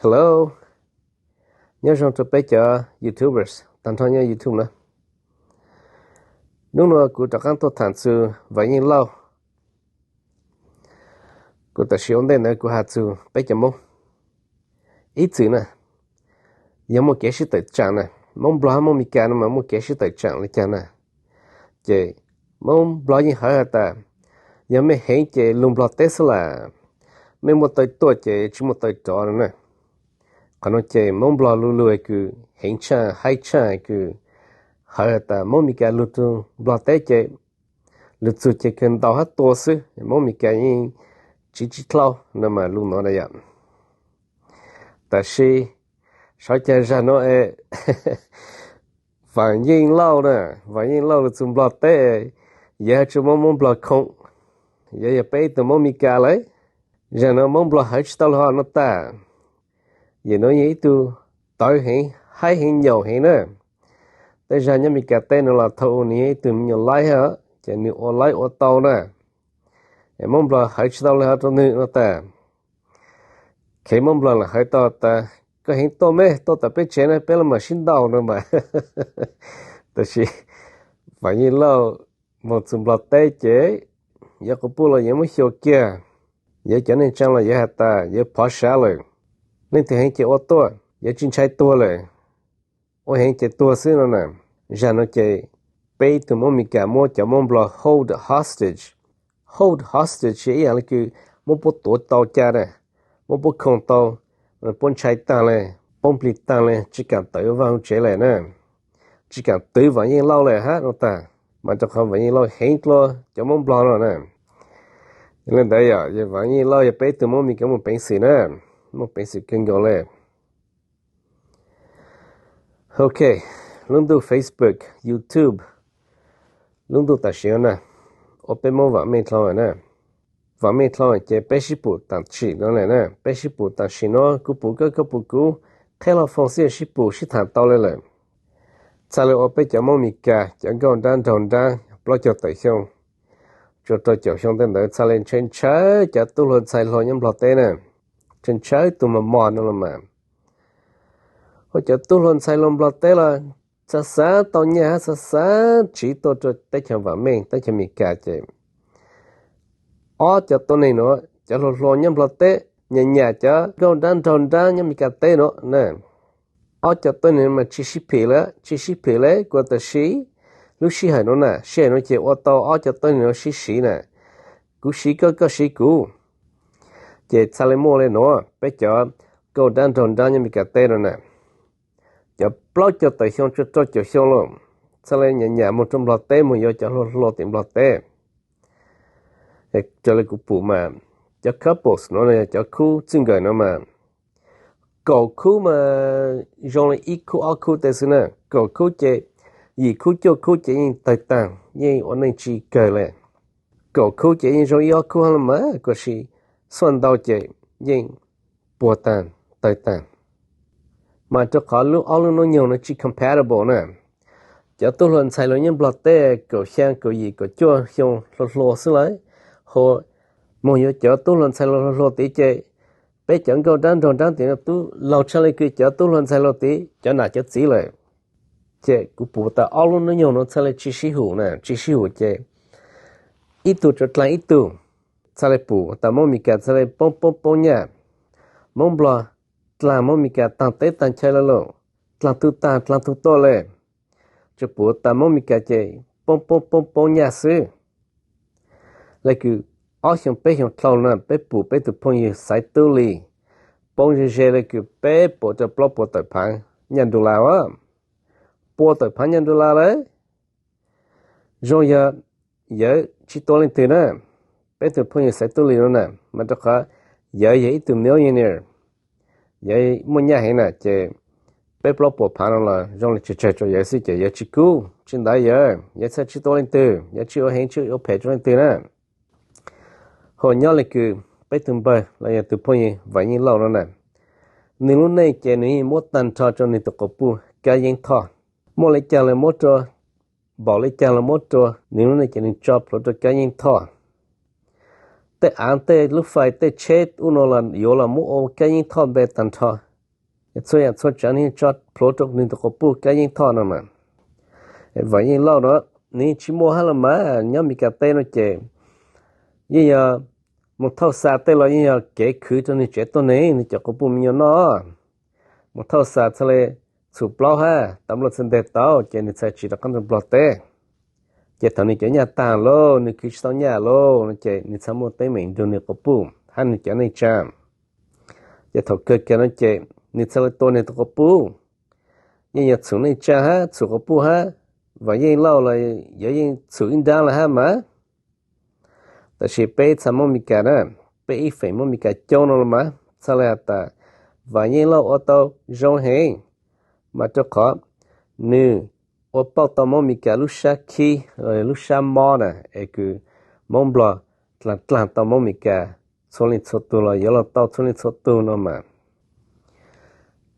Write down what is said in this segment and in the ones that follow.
Hello, nyob zoo rau peb cov YouTubers tag nrho nyob YouTube na. Hnub no kuv rov qab tuaj tham txug Vam Yeej Lauj. Kuv tam sim ua ntej ntawd kuv has txug peb cov Moob ib txwm na, yog muaj kev sib tawm tsaam na, Moob Nplog hab Moob Meskas no mas muaj kev sib tawm tsaam le caag na, ces Moob Nplog yeej hawv has tas, yog mej heev ces lug Nplog teb xwb lam, mej muaj taw tuaj ces tsi muaj taw rov no na. Qhov no ces Moob Nplog lu lug kws heev tshaj, haib tshaj, kws hawv has tas Moob Meskas lug tug Nplog teb ces lug txug ces kawg ntaus hab tua xwb, Moob Meskas yeej tsiv tsi dlhau no mas lug no na yom. Tab sis saib caag zag no es Vam Yeej Lauj na, Vam Yeej Lauj lug txug Nplog teb, yog has tsi muab Moob Nplog khoom, yog yog peb ib tug Moob Meskas lawm. Zag no Moob Nplog hawv tsi tau lug ho no tag. Yog no yog ib tug tawv heev, haib heev, nyaum heev na. Tej zag nyob Meskas teb no los thaum u nwg yog ib tug me nyuam laib hab, ces nwg ua laib ua tau na. Es Moob Nplog hawv tsi tau lug ho rau nwg no tag. Kheev Moob Nplog lam hawv tau tas, koj heev tuaj mej, tuaj tom peb tsev na, peb lug mam sib ntaus no mas. Tab sis Vam Yeej Lauj moog txug Nplog teb ces yuav quas puj los yuav muab xyuas kiag, yuav cov neeg tsaa los yuav has tas yuav phov sav lawm. Leej twg heev ces ua tuaj, yuav tsi ntshai tuag lawm, ua heev ces tuag xwb no na. Zag no ces peb ib tug Moob Meskas muab cov Moob Nplog hold hostage. Hold hostage yog ib yaam le kws muab puab tuav tau ca na, muab puab khoom tau, puab ntshai taag le, poob plig taag le, tsi kaam tawm vaaj tsev le na, tsi kaam twv Vam Yeej Lauj le hab no tag. Mas rau qhov Vam Yeej Lauj heev dlua cov Moob Nplog no na. Le ntawd yog Vam Yeej Lauj yog peb ib tug Moob Meskas muaj peev xwm na, muaj peev xwm kawg nkaus le. Ok, lub ntuj Facebook, YouTube, lub ntuj tam sim no na, ua peb Moob vaam meej dlhau na. Vaam meej dlhau ces peb sib pum tam sim no le na, peb sib pum tam sim no, kuv pum koj, koj pum kuv, qheb hlo phone xwb sib pum sib tham tau le lawm. Txhaj le ua peb cov Moob Meskas cov nkauj nrab nraug nrab plaub caug tawm xyoo, tsuas rau caum xyoo tej ntawd txhaj le ntshaw ntshaw cov tub hluas ntxhais hluas nyob Nplog teb na, ntshaw ntshaw tug mos mos no los mas. Ua cov tub hluas ntxhais hluas Nplog teb los xav xav tau nyaj hab xav xav tsiv tuaj rau teb chaws vaam meej teb chaws Amelikas ces ob cov tuab neeg nuav, cov hluas hluas nyob Nplog teb nyam nyam cov nkauj nrab nraug nrab nyob Amelikas teb nuav na. Ob cov tuab neeg mas tsi sib phim le, tsi sib phim le kuv, tab sis lub sij hawm nuav na, sij hawm nuav ces ua tau ob cov tuab neeg nuav sib siv na, kuv siv koj, koj siv kuv. Ces txhaj le muaj le nuav, peb cov nkauj nrab nraug nrab nyob Amelikas teb nuav na, cov plaub caug tawm xyoo tsuas rau caum xyoo los txhaj le nyam nyam moog rau Nplog teb moog yuav cov hluas hluas tim Nplog teb. Raws le kuv pum mas cov couples nuav, cov khub txij nkawm nuav mas kaum khub mas zoo le ib khub ob khub tej xwb na. Kaum khub ces yim khub cuaj khub ces yeej tawg taag, yeej ua neej tsi kawg le. Kaum khub ces yeej zoo ib ob khub hab los mas, kuj sis xuaj ntau ces yeej puag taag, tawg taag. Mas rau qhov lub ob lub hnub nyoog nuav tsi compatible na. Cov tub hluas ntxhais hluas nyob Nplog teb kaum xyaa kaum yim kaum cuaj xyoo hluas hluas xwb lawm, ho moog yuav cov tub hluas ntxhais hluas hluas tid ces peb cov nkauj nrab nraug nrab tid nuav tub laug tshaj le kws cov tub hluas ntxhais hluas tid cov nam cov txiv lawm. Ces kuv pum tas ob lub hnub nyoog nuav txhaj le tsi sib hum na, tsi sib hum ces ib tug tsuas dlaag ib tug. Txhaj le pum tas Moob Amelikas txhaj le poob poob poob nyaj, Moob Nplog dlaag Moob Amelikas taag teb taag chaw le lauj, dlaag tug taag dlaag tug tuaj le. Tsuas pum tas Moob Amelikas ces poob poob poob poob nyaj xwb. Le kws ob xyoo peb xyoo dlhau na peb pum peb tug phooj ywg Xaiv Tub Lis poob ze ze le kws peb puas rau plaub puas tawm phaav nyaj dollar, pua tawm phaav nyaj dollar lawm. Zoo yog yawg tsi tua leej twg na, peb tug phooj ywg Xaiv Tub Lis nuav na, mas rau qhov yawg yog ib tug millionaire, yawg muaj nyaj heev na, ces peb plaub puas phaav no los zoo le tsawg tsawg rau yawg xwb ces yawg tsi kub, tsi ntawd yawg, yawg txhaj tsi tua leej twg, yawg tsi ua heev tsi ua phem rau leej twg na. Ho nyob le kws peb tug npawg los yog tug phooj ywg Vam Yeej Lauj no na, nwg lub neej ces nwg yeej muab taag nrho rau nwg tug quas puj Kab Yeeb Thoj. Muaj le caag los muab rua, npaum le caag los muab rua, nwg lub neej ces nwg tso plhuav rua Kab Yeeb Thoj. Tej aav tej lub fais tej tsheb ub no los yuav los muab ua Kab Yeeb Thoj npe taag nrho. Txhua yam txhua tsav nws yeej tso plhuav rau nws tus quas puj Kab Yeej Thoj no mas. Vam Yeej Lauj no nws yeej tsis muaj hab los mas, nyob Mes Kas teb no ces yeej yog mus thauj xa tej los yeej yog kev khwv rau nws tsev tuab neeg, nws cov quas puj me nyuam noj. Mus thauj xa txhaj le txhum plaub hab tas nplua txhaj nteg tau ces nws txhaj tsiv rov qab rau Nplog teb. Ces thaum nws cov nyaj tag lauj, nws khwv tsis tau nyaj lauj no ces nws txhaj muaj teeb meem nrug nws quas puj hab nws cov neej tsa. Ces thaum kawg kiag no ces nws txhaj le tua nws tus quas puj. Yeej yog txhum neej tsa hab txhum quas puj hab, Vam Yeej Lauj los yuav yeej txhum ib nrab lawm hab mas. Tab sis peb txhaj Moob Mes Kas na, peb ib feem Moob Mes Kas coob no los mas txhaj le has tas Vam Yeej Lauj ua tau zoo heev, mas rau qhov nws ua pauj tau Moob Mes Kas lub sab khib, lub sab mob na, es kws Moob Nplog dlaag dlaag tau Moob Mes Kas txhua leej txhua tug los yuav luag tau txhua leej txhua tug no mas.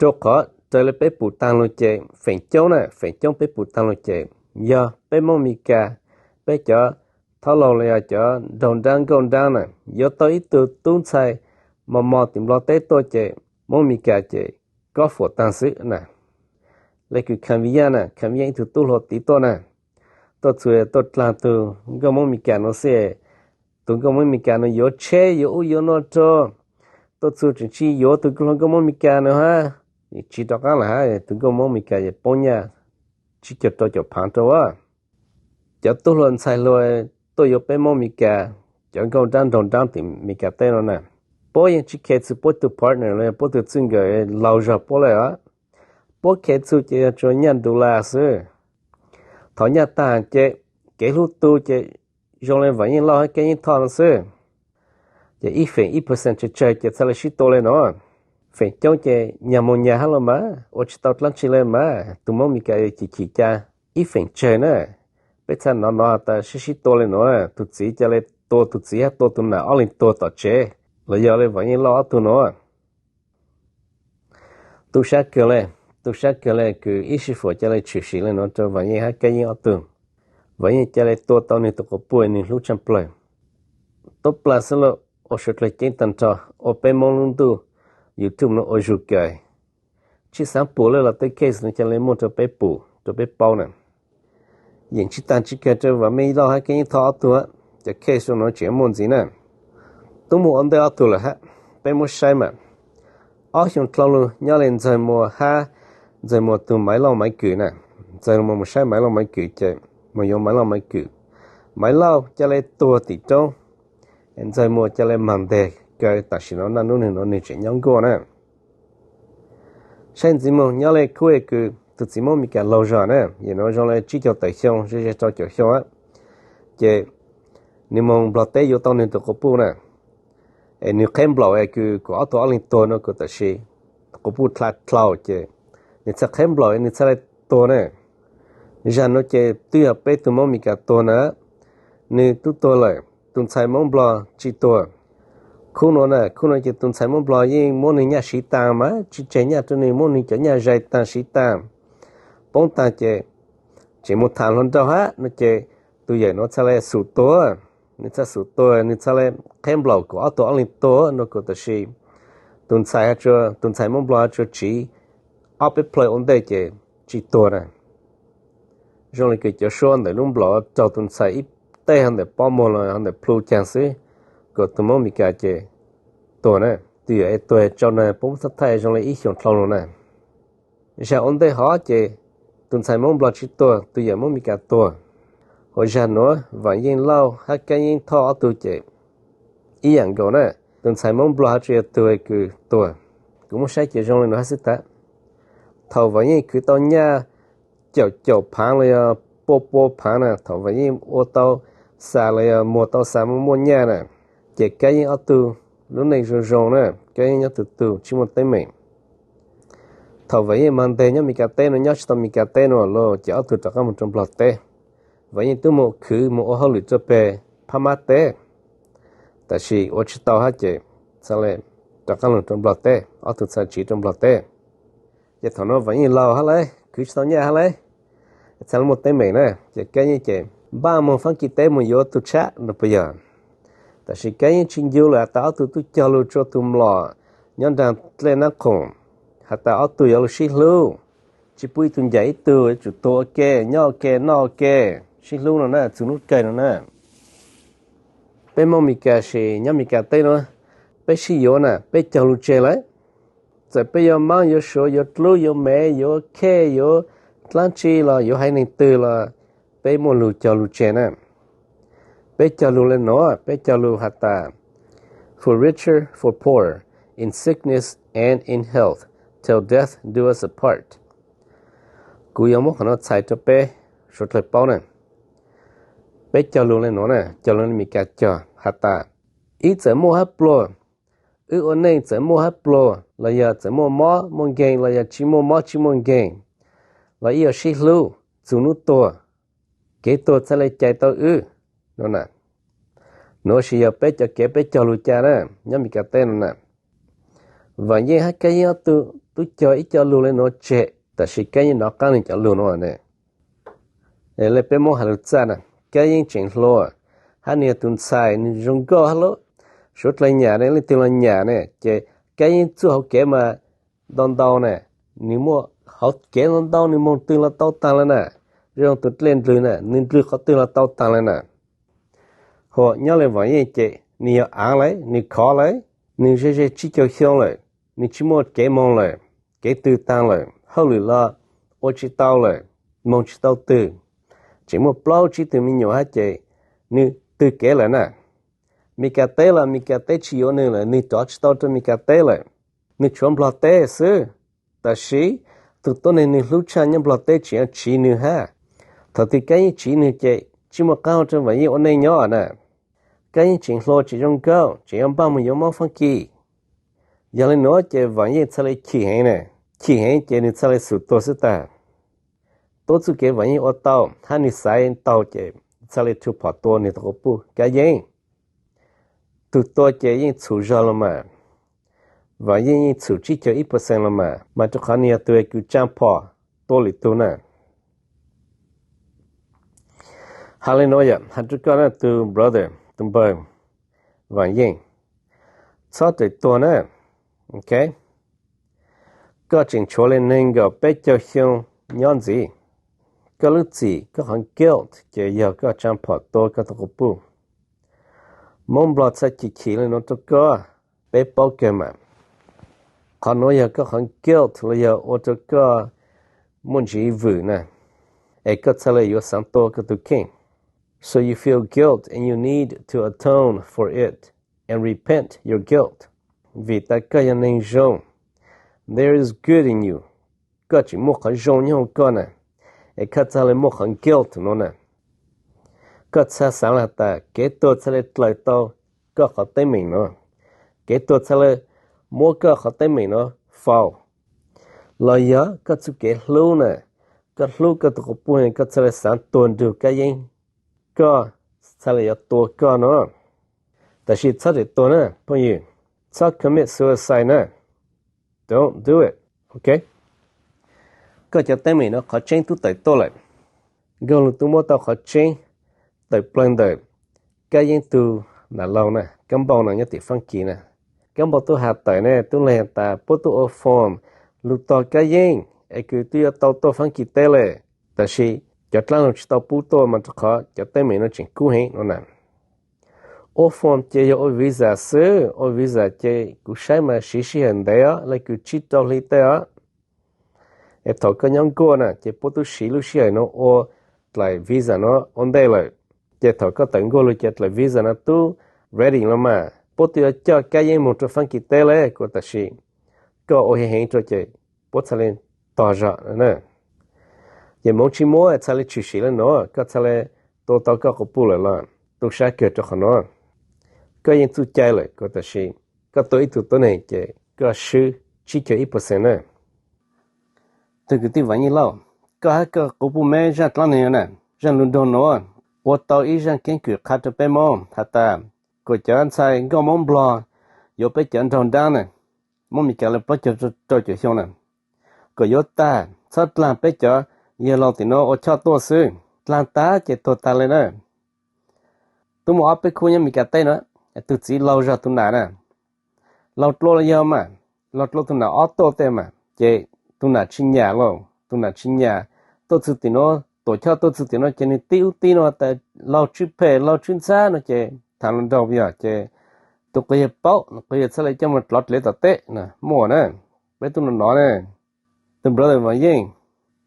Rau qhov raws le peb pum taag lug ces feem coob na, feem coob peb pum taag lug ces yog peb Moob Mes Kas, peb cov thaub laug los yog cov nraug nraab nkauj nraab na, yuav tau ib tug tub ntxhais mos mos tim Nplog teb tuaj ces Moob Mes Kas ces kob fuam taag xwb na. Le kws Kham Vij Yaj na, Kham Vij Yaj ib tug tub hluas tiv tuaj na, tuaj txug tuaj dlaag tug nkauj Moob Mes Kas no xwb, tus nkauj Moob Mes Kas no yuav tsheb yuav ub yuav no rau, tuaj txug tseem tsis yuav tus hluas nkauj Moob Mes Kas no hab, tsiv rov qaab lawm hab, tus nkauj Moob Mes Kas yuav poob nyaj tsib caug rau caum phaav rau a. Cov tub hluas ntxhais hluas tuaj yuav peb Moob Mes Kas, cov nkauj nraab nraug nraab tim Mes Kas teb no na, puab yeej tsis khe txug puab tug partner los yog puab tug txij nkawm laug zog puab le os. Puab khe txug ces yog tsuas nyaj nrug la xwb. Thaum nyaj tag ces kev hlub tu ces zoo le Vam Yeej Lauj hab Kab Yeej Thoj no xwb. Ces ib feem ib percent tsawg tsawg ces txhaj le sib tua le no. Feem coob ces nyag moog nyag hab los mas ua tsis tau dlaab tsi le mas, tus Moob Mes Kas yuav chim chim ca ib feem tsawg na. Peb txhaj nov nov tas sib sib tua le no, tus txiv ca le tua tus txiv hab tua tus nam ob leeg tuag tom tsev, los yog le Vam Yeej Lauj ob tug no. Tu sab kawg le, tu sab kawg le kws ib sij huam ca le tshwm sim le no rau Vam Yeej hab Kab Yeej ob tug. Vam Yeej ca le tua tau nwg tus quas puj nwg hlub tshaj plawg. Tub plag xwb lauj, ua suav dlawg ceeb taag nrho, ua peb Moob lub ntuj YouTube no ua zug kawg. Tsi xaav pum le los tej case no ca le muaj rau peb pum rau peb paub na. Yeem tsis taag tsis kawg rau Vam Yeej Lauj hab Kab Yeej Thoj ob tug, cov case no tseem muaj ntxiv na. Tub muaj ua ntej ob tug lawm hab, peb muab saib mas. Ob xyoo dlhau lug nyob le Ntxawg Muas hab Ntxawg Muas tug Maiv Lauj Maiv Kws na. Ntxawg Muas mus saib Maiv Lauj Maiv Kws ces mus yuav Maiv Lauj Maiv Kws. Maiv Lauj ca le tuag tim roob, Ntxawg Muas ca le mag nteg kaw, tam sim no naj nub nwg nuav nwg tseem nyob nkuaj na. Saib ntxiv moog nyob le Khuj Kws tug txiv Moob Mes Kas laug zog na, yam nuav zoo le tsib caug tawm xyoo ze ze rau caum xyoo, ces nwg moog Nplog teb yuav tau nwg tug quas puj na. Es nwg qheb nplaum es kws kuas ob tug ob leeg tuag no kuas tam sim quas puj dlha dlhau ces nwg txhaj qheb nplaum nwg txhaj le tuag na. Zag nuav ces twb yog peb tug Moob Mes Kas tuag na, nwg tub tuag lawm, tug ntxhais Moob Nplog tsi tuag. Khub nuav na, khub nuav ces tug ntxhais Moob Nplog yeej muab nwg nyaj siv taag mas tsi tseg nyaj rau nwg, muab nwg cov nyaj zais taag siv taag, poob taag ces tseem mus tham hluas nraug hab no ces tug yawm nuav txhaj le xum tuag, nwg txhaj xum tuag, nwg txhaj le qheb nplaum kuas ob tug ob leeg tuag no kuas tam sim tug ntxhais, tug ntxhais Moob Nplog tsuas tsiv ob peb plhaw ua ntej ces tsi tuag na. Zoo le kws cov suab ntawm lub nplaum raug tug ntxhais ib teg hov ntawm pob muag los hov ntawm plhu caag xwb, kuas tug Moob Mes Kas ces tuag na. Tug yawm es tuag tsau na puab muab thaij zoo le ib xyoos dlhau lug na. Zag ua ntej hov ces tug ntxhais Moob Nplog tsi tuag, tug yawm Moob Mes Kas tuag. Hos zag nuav Vam Yeej Lauj hab Kab Yeej Thoj ob tug ces ib yam nkaus na. Tug ntxhais Moob Nplog hab tsuas yog tug kws tuag. Kuv muab saib ces zoo le nuav hab xwb tas. Thaum Vam Yeej khwv tau nyaj caum caum phaav los yog pua pua phaav na, thaum Vam Yeej ua tau xa los yog muag tau xa muaj muaj nyaj na, ces Kab Yeej ob tug lub neej zoo zoo na, Kab Yeej nyob tug tug tsi muaj teeb meem. Thaum Vam Yeej mag nteg nyob Mes Kas teb no nyob tsi tau Mes Kas teb no lawm ces ob tug rov qab mus rau Nplog teb. Vam Yeej tub mus khwv mus ua hauj lwm rau peg Phab Mab teb, tam sis ua tsi tau hab ces txhaj le rov qab lug rau Nplog teb, ob tug txhaj tsiv rau Nplog teb. Ces thaum no Vam Yeej laug hab lauj, khwv tsi tau nyaj hab lauj, txhaj le muaj teeb meem na, ces Kab Yeej ces npaj moog Faab Kis teb mus yuav tug tshab no puas yog? Tam sis Kab Yeej tsi ncu lawm tas ob tug tub cog lug tsua tug mlom nyob nraag dlej Nab Khoom, has tas ob tug yuav los sib hlub, tsis pub ib tug ncaim ib tug, yuav tsum tuag ua ke, nyob ua ke, noj ua ke, sib hlub no na, txug hnub kawg no na. Peb Hmoob Meskas sis nyob Meskas teb no, peb sib yuav na, peb cog lus tseg lawm. Txawm peb yuav Hmoob, yuav Suav, yuav Dlub, yuav Mev, yuav Khej, yuav dlaab tsi los, yuav haiv neeg twg los, peb muaj lus cog lus tseg na. Peb cog lus le nuav, peb cog lus has tas, for richer, for poorer, in sickness and in health, till death do us apart. Kuv yuav muab qhov no txhais rau peb suav dlawg paub na. Peb cog lus le nuav na, cog lus le Meskas cog has tas, ib txawm muaj hab pluag, wb ua neej txawm muaj hab pluag los yog txawm muaj mob muaj nkeeg los yog tsis muaj mob tsis muaj nkeeg, los ib yuav sib hlub txug hnub tuag, kev tuag txhaj le cais tau wb no na. Nuav sis yog peb cov kev peb cog lus ca na, nyob Meskas teb no na. Vam Yeej hab Kab Yeeb ob tug tub cog ib co lus le nuav tseg, tab sis Kab Yeeb nov qaab nwg cov lus nuav ne. Le peb muab has lug txaj na, Kab Yeeb tseem hluas, hab nwg yog tug ntxhais, nwg zoo nkauj hab lub. Suav dlawg nyam ne, leej twg los nyam ne, ces Kab Yeeb txuj hauv kev mas ntau ntau na, nwg muaj hauv kev ntau ntau, nwg moog twg los tau taag le na. Zoo tug dlej ndlwg na, nwg ndlwg qhov twg los tau taag le na. Hos nyob le Vam Yeej ces nwg yog aav lawm, nwg khov lawm, nwg ze ze tsib caug xyoo lawm, nwg tsis muaj kev moog lawm, kev twg taag lawm, hauj lwm los ua tsis tau lawm, moog tsis tau twg, tseem muaj plaub tsib tug me nyuam hab ces nwg twg kev lawm na. Meskas teb los Meskas teb tsis yuav nwg lawm, nwg rov tsis tau rau Meskas teb lawm, nwg tshuav Nplog teb xwb. Tab sis tug tuab neeg nwg hlub tshaj nyob Nplog teb tseem yuav tsiv nwg hab. Thaum twg Kab Yeej tsiv nwg ces tsis muaj qaab hu rau Vam Yeej ua neej nyob na. Kab Yeej tseem hluas tseem zoo nkauj, tseem yuav npaj moog yuav Moob Faab Kis. Yog le nuav ces Vam Yeej txhaj le chim heev na, chim heev ces nwg txhaj le xum tuag xwb tag. Tuab txuj kev Vam Yeej ua tau hab nwg xaiv tau ces txhaj le rhu phom tua nwg tug quas puj Kab Yeej. Tug tua ces yeej txhum zog los mas, Vam Yeej yeej txhum tsib caug ib percent los mas, mas rau qhov nwg yog tug kws tsaa phom tua lwm tug na. Has le nuav yom, has rau koj na tug brother, tug npawg Vam Yeej, txhob rawm tuag na. Koj tseem tshuav le neeg nkaum peb caug xyoo nyob ntxiv. Koj lub txim, koj qhov guilt ces yog koj tsaa phom tua koj tug quas puj. Moob Nplog txhaj chim chim le nuav rau koj, peb paub kawg mas. Qhov nuav yog koj qhov guilt los yog ua rau koj muaj ntsiv vwm na, es koj txhaj le yuav xaav tua koj tug kheej. So you feel guilt and you need to atone for it and repent your guilt. Vim tas koj yog neeg zoo, there is good in you. Koj tseem muaj qhov zoo nyob hauv koj na, es koj txhaj le muaj qhov guilt nuav na. Koj txhaj xaav le has tas kev tuag txhaj le dlaws tau koj qhov teeb meem nuav, kev tuag txhaj le muab koj qhov teeb meem nuav faus. Los yog koj txuj kev hlub na, koj hlub koj tug quas puj, koj txhaj le xaav tuag nrug Kab Yeeb, koj txhaj le yuav tua koj nuav. Tab sis txhob rawm tuag na phooj ywg, txhob commit suicide na. Don't do it, ok? Koj cov teeb meem nuav qhov tseeb tub tawm tuaj lawm. Nkauj Lug tub muab tau qhov tseeb tawm plawg ntawm Kab Yeeb tug nam laug na, Kab Npauj no nyob tim Faab Kis na. Kab Npauj tub has tawm ne, tub leeg tas puab tub ua form lug tog Kab Yeeb es kws twb yuav tau tuaj Faab Kis teb le, tab sis cov dlaab laug tsis tau pub tuaj mas rau qhov cov teeb meem nuav tseem kub heev no na. Ua form ces yog ua visa xwb, ua visa ces kuv saib mas siv sij hawm ntev os, le kws tsib rau hli tej os. Es thaum koj nyob nkuaj na ces puab tub siv lub sij hawm nuav ua dlaim visa nuav ua ntej lawm. Ces thaum koj tawm nkuaj lug ces dlaim visa nuav tub ready los mas, puab twb yuav coj Kab Yeeb moog rau Faab Kis teb le kuv, tab sis koj ua heev heev rua ces puab txhaj le tog zog na. Ces moov tsis muab txhaj le tshwm sim le nuav, koj txhaj le tua tau koj quas puj lawm los tu sab kawg rau qhov nuav. Koj yeej txuj cai lawm kuv, tab sis koj tua ib tug tuab neeg ces koj swb tsib caug ib percent na. Tug kwv tij Vam Yeej Lauj, koj hab koj quas puj meb zaaj dlaab neeg na, zaaj lug nraug nuav, ua tau ib zaaj keeb kwm qha rau peb Moob has tas, kuas cov ntxhais nkauj Moob Nplog yuav peb cov nraug nraab na, Moob Meskas le plaub caug rau caum xyoo na, kuas yuav tag, txhob dlaag peb cov yawg laug tim nuav ua choj tuaj xwb, dlaag tag ces tuag tag le na. Tub muaj ob peb khub nyob Meskas teb nuav, tug txiv laug zog tug nam na, laug dlua los yog mas, laug dlua tug nam ob tuaj tej mas, Ces tus nam tsis nyam lauj, tus nam tsis nyam, tuaj txug tim no, tuam choj tuaj txug tim no ces nws tib ub tib no tas laug tswb phem laug tswb ntxhab no ces tham hluas nraug yog ces tus quas yawg paub, quas yawg txhaj le coj mus dlov dlev tom teb na, muaj na. Peb tub no no ne, tus brother Vam Yeej,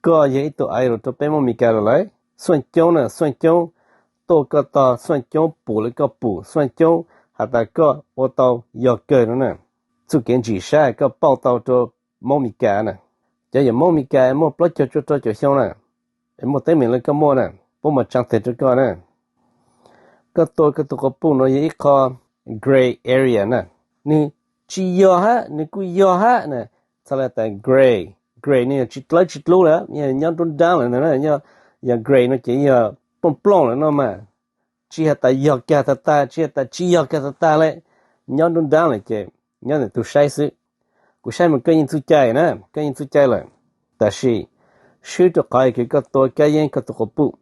koj yog ib tug idol rau peb Hmoob Mes Kas lawm lauj. Xuaj coob na, xuaj coob tuaj koj tog, xuaj coob pum li koj pum, xuaj coob has tas koj ua tau yog kawg no na. Txuj kev ntsim sab koj pauj tau rau Hmoob Mes Kas na. Cov yawm Hmoob Mes Kas muaj plaub caug cuaj rau caum xyoo na, es muaj teeb meem li koj muaj na, puab mam tsaa teg rau koj na. Koj tua koj tus quas puj no yog ib qho gray area na. Nws tsis yog hab, nws kuj yog hab na. Txhaj le tas gray, gray nws yog tsis dlawb tsis dlub lawm, yog nyob nruab nraab lawm ntag na. Yog gray no ces yog plooj plooj lawm no mas. Tsis has tas yog kag tag tag, tsis has tas tsis yog kag tag tag le, nyob nruab nraab lawm ces nyob ntawm tug saib xwb. Kuv saib mas koj yeej txuj cai na, koj yeej txuj cai lawm, tab sis swb rau qhov kws koj tua kab yeeb koj tus quas puj.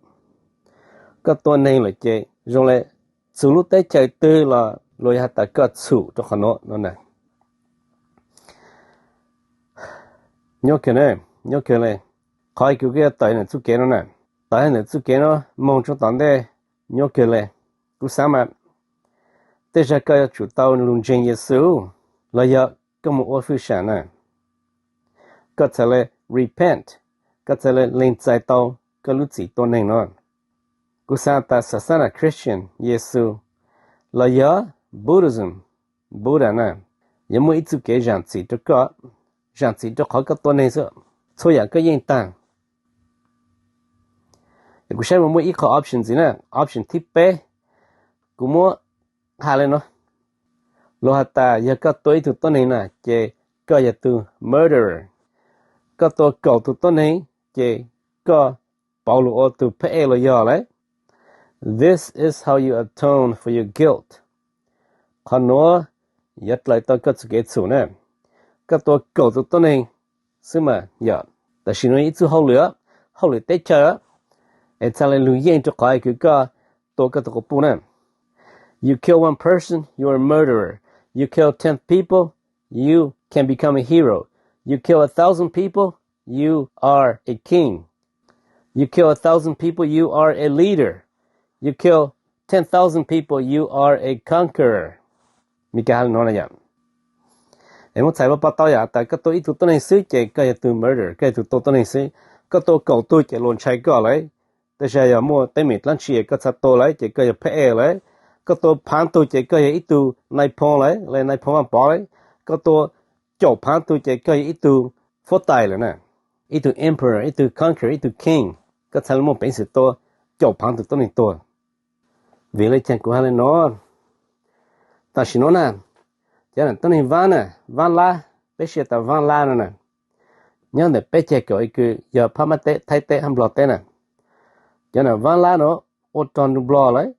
Koj tua neeg lawm ces zoo le txug lub teb chaws twg los luag yog has tas koj txhum rau qhov nuav no na. Nyuaj kawg na, nyuaj kawg le. Qhov kws koj yuav tawm ntawm txuj kev no na, tawm ntawm txuj kev no moog tso tom ntej nyuaj kawg le. Kuv xaav mas tej zag koj yuav tsum tau lug ntseeg Yexus los yog koj mus ua fwj sam na. Koj txhad le repent, koj txhad le lees txais tau koj lub txim tua neeg no. Kuv xaav tas xav xab nas Christian, Yexus, los yog Buddhism, Buddha na, yuav muaj ib txuj kev zaam txim rau koj, zaam txim rau qhov koj tua neeg xwb, txhua yaam koj yeej taag. Kuv saib mas muaj ib qho option ntxiv na, option thib peb, kuv muab has le no. Luag has tas yog koj tua ib tug tuab neeg na ces koj yog tug murderer. Koj tua kaum tug tuab neeg ces koj pauv lug ua tug phab ej los yog lawm. This is how you atone for your guilt. Qhov nuav yuav dlaim tau koj txuj kev txhum na. Koj tua kaum tug tuab neeg xwb mas yog, tab sis nuav ib txuj hauj lwm, hauj lwm teb chaws, es txhad le lug yeej rau qhov kws koj tua koj tug quas puj na. You kill one person, you are a murderer. You kill ten people, you can become a hero. You kill a thousand people, you are a king. You kill a thousand people, you are a leader. You kill ten thousand people, you are a conqueror. Mis kas has le nuav na yom. Es muab txhais paj paj tau yom, tas koj tua ib tug tuab neeg xwb ces koj yog tug murder, koj yog tug tua tuab neeg xwb. Koj tua kaum tug ces luag ntshai koj lawm. Tej zag yog muaj teeb meem dlaab tsi koj txhad tua lawm ces koj yog phab ej lawm. Koj tua phaav tug ces koj yog ib tug nai phoo lawm, le nai phoo Vaaj Pov lawm. Koj tua caum phaav tug ces koj yog ib tug fuab tais lawm na, ib tug emperor, ib tug conqueror, ib tug king. Koj txhad le muaj peev xwm tua caum phaav tug tuab neeg tuag. Vim le caag kuv has le nuav? Tam sim nuav na, cov nam tuab neeg Vaab na, Vaab Lab, peb sia tas Vaab Lab no na, nyob ntawm peb cag kaum i kws yog Phab Mab teb, Thaib teb hab Nplog teb na. Cov nam Vaab Lab nuav ua rog nrug Nplog lawm.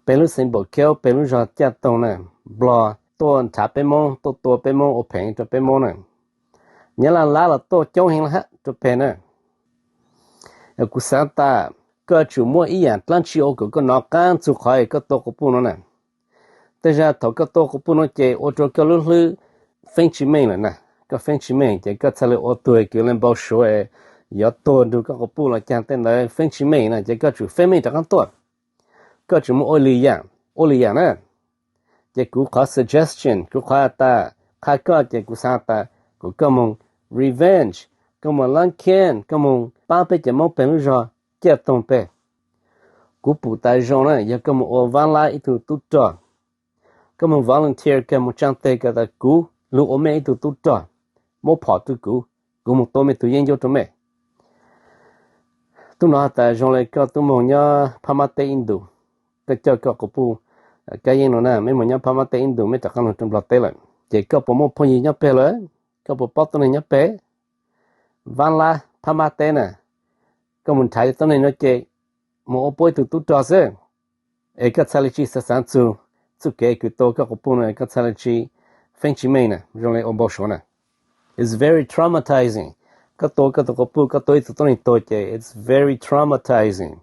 Peb lub xeev Npaum Khaub, peb lub zog Caj Toog na, Nplog tuaj nrhav peb Moob, tuaj tua peb Moob, ua pheej rau peb Moob na. Nyab Laj Lab los tuaj coob heev hab rau peg na. Kuv xaav tas koj tsum muaj ib yaam dlaab tsi ua kom koj nov qaab txug qhov koj tua quas puj no na. Tej zag thaum koj tua quas puj no ces ua rau koj lub hlwb feeb tsis meej lawm na. Koj feeb tsis meej ces koj txhad le ua tug kws le npau suav yuav tuag nrug koj quas puj los caag tej ntawd feeb tsis meej na, ces koj tsum feeb meej rov qaab tuaj. Koj tsum muaj ua lwm yaam, ua lwm yaam na. Ces kuv qhov suggestion, kuv qhov tas qha koj ces kuv xaav tas kom koj moog revenge, koj moog laab khej, koj moog paab peb cov Moob peg lub zog Caj Toog peg. Kuv pum tas zoo na yog koj moog ua Vaab Lab ib tug tub rog, koj moog volunteer kag moog tsaa teg kag tas kuv lug ua mej ib tug tub rog, muab phom rua kuv, kuv moog tua mej tug yeeb ncuab rua mej. Tub no has tas zoo le koj tub moog nyob Phab Mab teb ib ntus, koj coj koj quas puj kab yeeb no na, mej moog nyob Phab Mab teb ib ntus mej rov qaab lug rua Nplog teb lawm, ces koj puas muaj phooj ywg nyob peg lawm? Koj puas paub tuab neeg nyob peg? Vaab Lab Phab Mab teb na, koj moog nrhav cov tuab neeg no ces moog ua puab ib tug tub rog xwb, es koj txhad le tsi xaav xaav txug txuj kev kws tua koj quas puj no, koj txhad le tsi feeb tsi meej na, zoo le ua npau suav na. It's very traumatizing. Koj tua koj tug quas puj, koj tua ib tug tuab neeg tuag ces it's very traumatizing.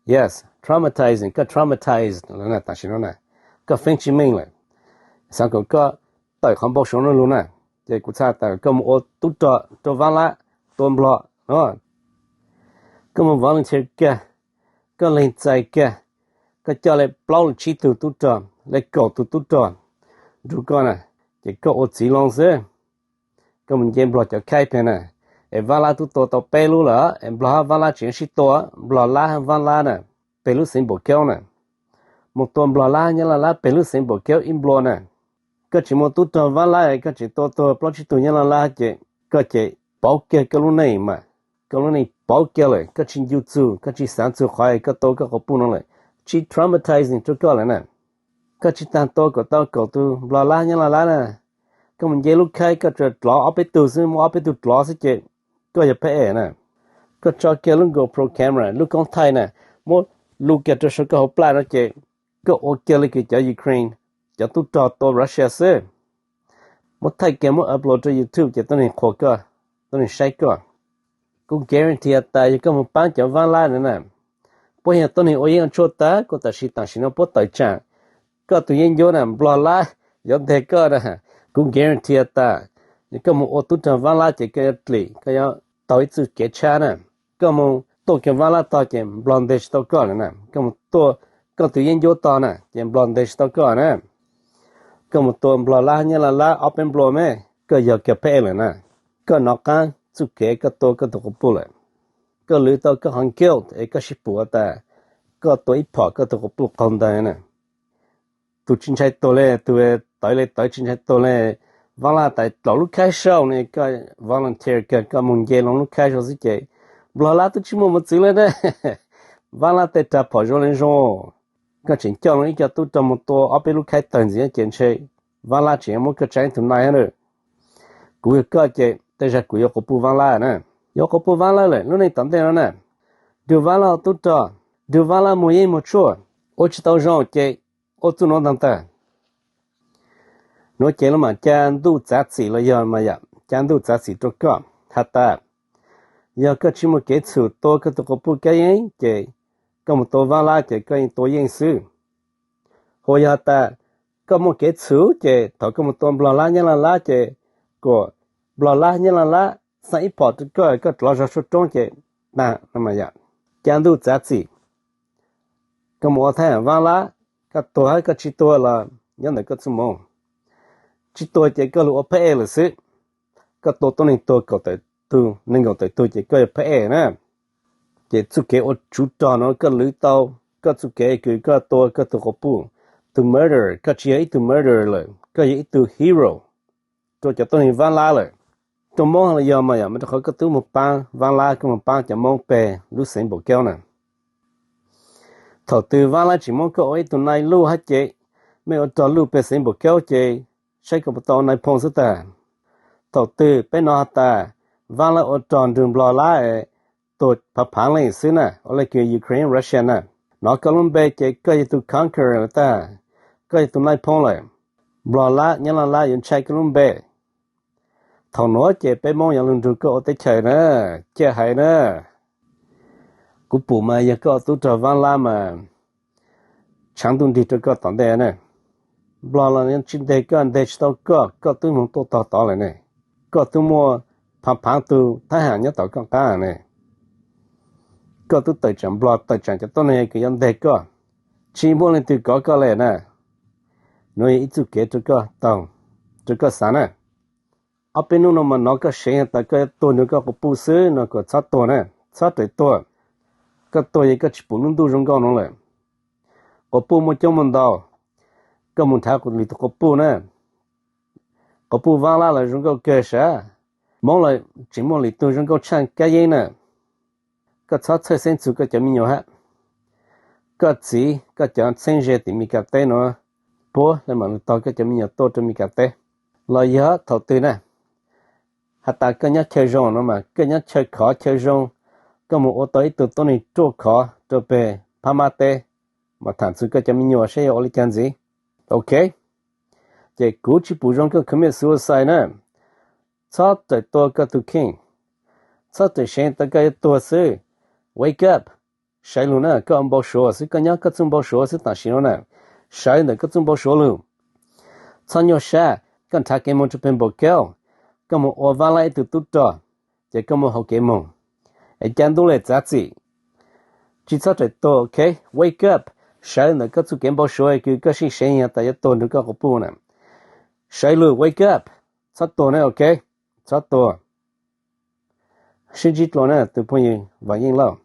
Yes, traumatizing, koj traumatized lawm na tam sim no na, koj feeb tsi meej lawm. Xaav kom koj tawm qhov npau suav no lug na. Ces kuv txhaj tas koj mus ua tub rog rau Vab Lab tua Nplog no. Koj mus volunteer kiag, koj leeg txais kiag, koj coj li plaub los tsib tug tub rog, li kaum tus tub rog nrug koj na, ces koj ua txiv loo xwb. Koj mus nce Nplog cov khaib pem na, es Vab Lab twb tua tau peb lub lawm, es Nplog hab Vab Lab tseem sib tua, Nplog Lab hab Vab Lab na, pem lub xeev Npaum Kaub na. Mus tua Nplog Lab Nyab Laj Lab pem lub xeev Npaum Kaub ib nplua na. Koj tseem muaj tub rog Vab Lab, koj tseem tua tuag plaub tsib tug Nyab Laj Lab ces koj ces pauv kiag koj lub neej mas, koj lub neej pauv kiag lawm, koj tsis ncu txug, koj tsis xaav txug qhov koj tua koj quas puj no lawm, tsis traumatizing rau koj lawm na. Koj tsis tas tua kom tau kaum tus Nplog Lab Nyab Laj Lab na, koj mus nce lub khaib koj tsuas dlov ob peb tug xwb, muaj ob peb tug dlov xwb ces koj yog phab ej na. Koj tso kiag lub GoPro camera, lub koob thaij na, muab lug kiag rau saum koj hauv plaj no ces koj ua kiag li kws cov Ukraine, cov tub rog tua Russia xwb. Muab thaij kiag muab upload rau YouTube ces tuab neeg qhuas koj, tuab neeg saib koj. Kuv guarantee tas yog koj mus paab cov Vab Lab na, puab yog tuab neeg ua yeeb ua tshuaj tag, kuv tam sim, tam sim no puab tawm tsaam koj tus yeeb ncuab na, Nplog Lab yuav nteg koj na. Kuv guarantee tas yog koj mus ua tub rog Vab Lab ces koj yuav dlim, koj yuav taug ib txuj kev tshab na. Koj mus tuaj kiag Vab Lab tog ces Nplog nteg tsis tau koj lawm na. Koj mus tuaj koj tus yeeb ncuab tog na ces Nplog nteg tsis tau koj na. Koj mus tua Nplog Lab Nyab Laj Lab ob peb nplua mas koj yog kiag phab ej lawm na. Koj nov qaab txuj kev koj tua koj tug quas puj lawm. Koj lwv tau koj qhov guilt es koj sib pum tas koj tua ib phom koj tug quas puj qaug ntawg na. Tus tsis ntshai tuag le, tus tawv le tawv tsis ntshai tuag le. Vab Lab tas dlaum lub khaib sau ne, koj volunteer kiag koj mus nce loo lub khaib sau xwb ces Nplog Lab twb tsis muaj mos txwv le na. Vab Lab tej rag phom zoo le zoo. Koj tseem coj loo ib co tub rog mus tua ob peb lub khaib tawg ntxiv ces ntshe Vab Lab tseem muab koj tsaa ib tug nai hab na. Kuv yog koj ces tej zag kuv yuav quas puj Vab Lab na. Yuav quas puj Vab Lab lawm lub neej tom ntej no na. Nrug Vab Lab ua tub rog, nrug Vab Lab muag yeeb muag tshuaj, ua tsis tau zoo ces ua txuj nuav ntaag tag. Nuav ces lug mam ca ntuj txav txim los yog mas yam ca ntuj txav txim rau koj has tas, yog koj tsis muaj kev txhum tua koj tug quas puj kab yeeb ces koj mus tua Vab Lab ces koj yeej tua yeej xwb. Hu yog has tas koj muaj kev txhum ces thaum koj mus tua Nplog Lab Nyab Laj Lab ces kuas Nplog Lab Nyab Laj Lab xaa ib phom rau koj, koj dlov zog tshuaj roob ces tag no mas yam ca ntuj txav txim. Koj mus ua thab Vab Lab, koj tuag hab koj tsis tuag los nyob ntawm koj txuj moov. Tsis tuag ces koj lug ua phab ej lawm xwb. Koj tua tuab neeg tuag kaum tawm tug, nees nkaum tawm tug ces koj yog phab ej na. Ces txuj kev ua tsuv rog nuav koj lwv tau, koj txuj kev kws koj tua koj tug quas puj, tug murderer, koj tsis yog ib tug murderer lawm, koj yog ib tug hero rau cov tuab neeg Vab Lab lawm. Rau Moob los yog mas yam, mas rau qhov koj twb moog paab Vab Lab, koj moog paab cov Moob peg lub xeev Npaum Kaub na. Thaum twg Vab Lab tseem muab koj ua ib tug nai luj hab ces, mej ua rog luj peg xeev Npaum Kaub ces saib koj puas tau ua nai phoo xwb tag. Thaum twg peb nov has tas Vab Lab ua rog nrug Nplog Lab es tuag phav phaav leej xwb na, ua le kws Ukraine, Russia na, nov koj lub npe ces koj yog tug conqueror lawm tag, koj yog tug nai phoo lawm. Nplog Lab Nyab Laj Lab yuav ntshai koj lub npe. Thaum nuav ces peb Moob yuav lug nrug koj ua teb chaws na, ciaj hais na. Kuv pum mas yog koj tub rog Vab Lab mas tshaav ntuj nrig rau koj tom ntej na. Nplog los tsis nteg koj, nteg tsis tau koj, koj twb moog tuaj tog tod lawm ne. Koj twb muaj phav phaav tug thab ham nyob tom koj qab ne. Koj twb tawm tsaam Nplog, tawm tsaam cov tuab neeg kws yuav nteg koj, tsis muaj leej twg kov koj le na. Nuav yog ib txuj kev rau koj taug, rau koj xaav na. Ob peb nub no mas nov koj seev has tas koj yuav tuag nrug koj quas puj xwb no kuas txhob tuag na, txhob raws tuag. Koj tuag ces koj tsis pum lub ntuj zoo nkauj nuav lawm. Quas puj muaj coob muaj ntau, koj mus nrhav lwm tug quas puj na. Quas puj Vab Lab los zoo nkauj kawg sav, Moob los tseem muaj lwm tug zoo nkauj tshaaj kab yeeb na. Koj txhob txhawj xeeb txug koj cov me nyuam hab. Koj txiv, koj cov txheeb ze tim Mes Kas teb nuav, puab le mam lug taug koj cov me nyuam tuaj rau Mes Kas teb. Los yog thaum twg na, has tas koj nyob chaw zoo no mas koj nyob chaw khov chaw zoo, koj mus ua tau ib tug tuab neeg ruaj khov rau peg Phab Mab teb, mas tham txug koj cov me nyuam saib yuav ua le caag ntxiv. Ok, ces kuv tsis pum zoo koj commit suicide na. Txhob tawm tua koj tug kheej. Txhob tawm seev tas koj yuav tuag xwb. Wake up, sawv lug na, koj npau suav xwb, koj nyob koj txuj npau suav xwb tam sim no na. Sawv ntawm koj txuj npau suav lug. Txhob nyuaj sab, koj nrhav kev moog rau peg Npaum Kaub, koj mus ua Vaj Laj ib tug tub rog, ces koj mus haus kev moog, es ca ntuj le txav txim, tsis txhob raws tuag, ok? Wake up, sawv ntawm koj txuj kev npau suav kws koj seev seev tas yuav tuag nrug koj quas puj na. Sawv lug, wake up, txhob tuag na, ok? Txhob tuag. Sib ntsib dlua na tus phooj ywg Vam Yeej Lauj.